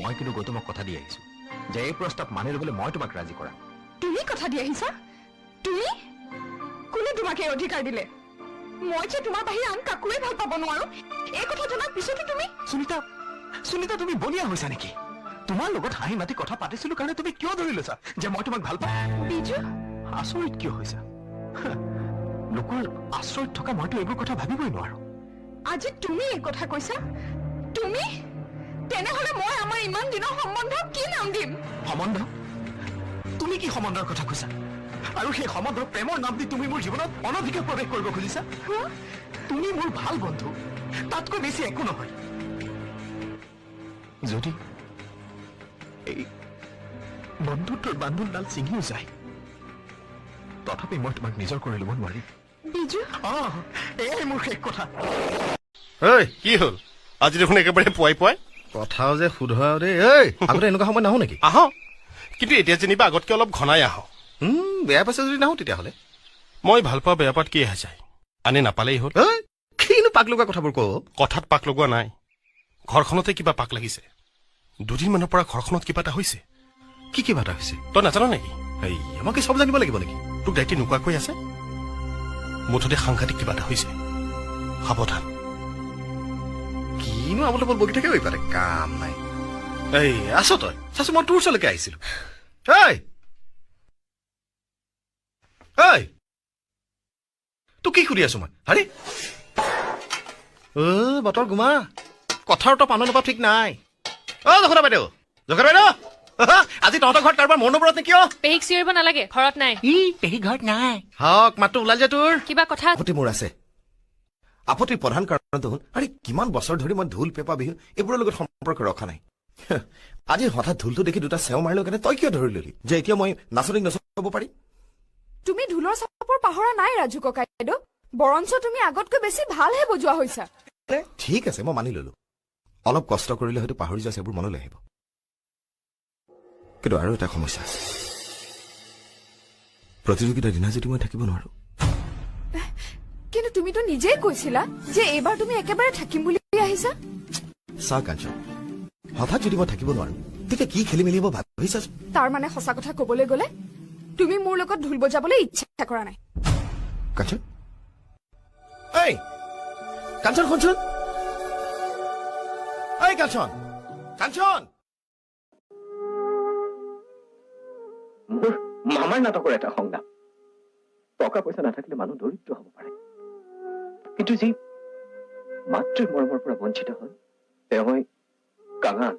মই কিন্তু গৌতমক কথা দি আহিছো যে এই প্ৰস্তাৱ মানি ল'বলৈ মই তোমাক ৰাজি কৰাম। তুমি কথা দি আহিছা? তুমি কোনে তোমাক এই অধিকাৰ দিলে? মই যে তোমাৰ বাহিৰে আন কাকোৱে ভাল পাব নোৱাৰো এই কথা জনাৰ পিছতো তুমি। সুনীতা, সুনীতা, তুমি বলিয়া হৈছা নেকি? তোমাৰ লগত হাঁহি মাতি কথা পাতিছিলো কাৰণে তুমি কিয় ধৰি লৈছা যে মই তোমাক ভাল পাওঁ? বিজু, আচৰিত কিয় হৈছা? লোকৰ আশ্ৰয়ত থকা মইতো এইবোৰ কথা ভাবিবই নোৱাৰো। আজি তুমি এই কথা কৈছা? তুমি? তেনেহলে মই আমাৰ ইমান দিনৰ সম্বন্ধক কি নাম দিম? সম্বন্ধ? তুমি কি সম্বন্ধৰ কথা কৈছা? আৰু সেই সম্বন্ধৰ প্ৰেমৰ নাম দি তুমি মোৰ জীৱনত অনধিকাৰ প্ৰৱেশ কৰিব খুজিছা? তুমি মোৰ ভাল বন্ধু, তাতকৈ বেছি একো নহয়। যদি এই বন্ধুত্বৰ বান্ধোনডাল ছিঙিও যায়, তথাপি মই তোমাক নিজৰ কৰি ল'ব নোৱাৰিম। বিজু, এয়াই মোৰ শেষ কথা। ঐ, কি হ'ল আজি দেখোন একেবাৰে পুৱাই পুৱাই? কথাও যে সোধ দেই। ঐ, আগতে এনেকুৱা সময় নাহো নেকি? আহ, কিন্তু এতিয়া যেনিবা আগতকে অলপ ঘনাই আহ। বেয়া পাইছে যদি নাহো তেতিয়াহ'লে। মই ভাল পোৱা বেয়া পোৱাত কি আহে যায়, আনে নাপালেই হ'ল। ঐ, কিনো পাক লগোৱা কথাবোৰ ক? কথাত পাক লগোৱা নাই, ঘৰখনতে কিবা পাক লাগিছে। দুদিনমানৰ পৰা ঘৰখনত কিবা এটা হৈছে। কি কিবা এটা হৈছে? তই নাজান নেকি? এই, আমাক কি চব জানিব লাগিব নেকি? তোক দায়িত্ব নোকোৱাকৈ আছে। মুঠতে সাংঘাতিক কিবা এটা হৈছে, সাৱধান। কিনো আবল তাবল বকি থাকে ঐ, কাম নাই। এই আছ তই, চাচো মই তোৰ ওচৰলৈকে আহিছিলো। ঐ ঐ, তোক কি সুধি আছো মই? হাৰে, অ বতৰ গোমা, কথাৰ তই পানো নাপাওঁ ঠিক নাই। অ যশোদা বাইদেউ, যশোদা বাইদেউ, আজি তহঁতৰ ঘৰত কাৰোবাৰ মৌন ব্ৰত নেকি? অ পেহীক চিঞৰিব নালাগে, ঘৰত নাই। ই পেহী ঘৰত নাই। হক, মাতটো ওলাল যে তোৰ। কিবা কথা? আপত্তি মোৰ আছে। আপত্তিৰ প্ৰধান কাৰণটো হ'ল, আৰে কিমান বছৰ ধৰি মই ঢোল, পেঁপা, বিহু এইবোৰৰ লগত সম্পৰ্ক ৰখা নাই। আজি হঠাৎ ঢোলটো দেখি দুটা চেও মাৰিলো কাৰণে তই কিয় ধৰি ললি যে এতিয়া মই নাচনীক নচাব পাৰিম? তুমি ঢোলৰ চাপৰ পাহৰা নাই ৰাজু ককাইদেউ, বৰঞ্চ তুমি আগতকৈ বেছি ভালহে বজোৱা হৈছা। ঠিক আছে, মই মানি ললো। অলপ কষ্ট কৰিলে হয়তো পাহৰি যোৱা সেইবোৰ মনলৈ আহিব। কিন্তু আৰু এটা সমস্যা আছে, প্ৰতিযোগিতাৰ দিনা যদি মই থাকিব নোৱাৰো। কিন্তু তুমিতো নিজেই কৈছিলা যে এইবাৰ তুমি একেবাৰে থাকিম বুলি আহিছা। চা কাঞ্চন, হঠাৎ যদি মই থাকিব নোৱাৰো তেতিয়া কি খেলি মেলি হ'ব ভাবিছা? তাৰ মানে সঁচা কথা কবলৈ গ'লে তুমি মোৰ লগত ঢোল বজাবলৈ ইচ্ছা কৰা নাই। কাঞ্চন, এই কাঞ্চন শুনচোন, এই কাঞ্চন, কাঞ্চন। মোৰ মামাৰ নাটকৰ এটা সংলাপ, টকা পইচা নাথাকিলে মানুহ দৰিদ্ৰ হ'ব পাৰে, কিন্তু যি মাতৃৰ মৰমৰ পৰা বঞ্চিত হয় তেওঁ কাঙাল।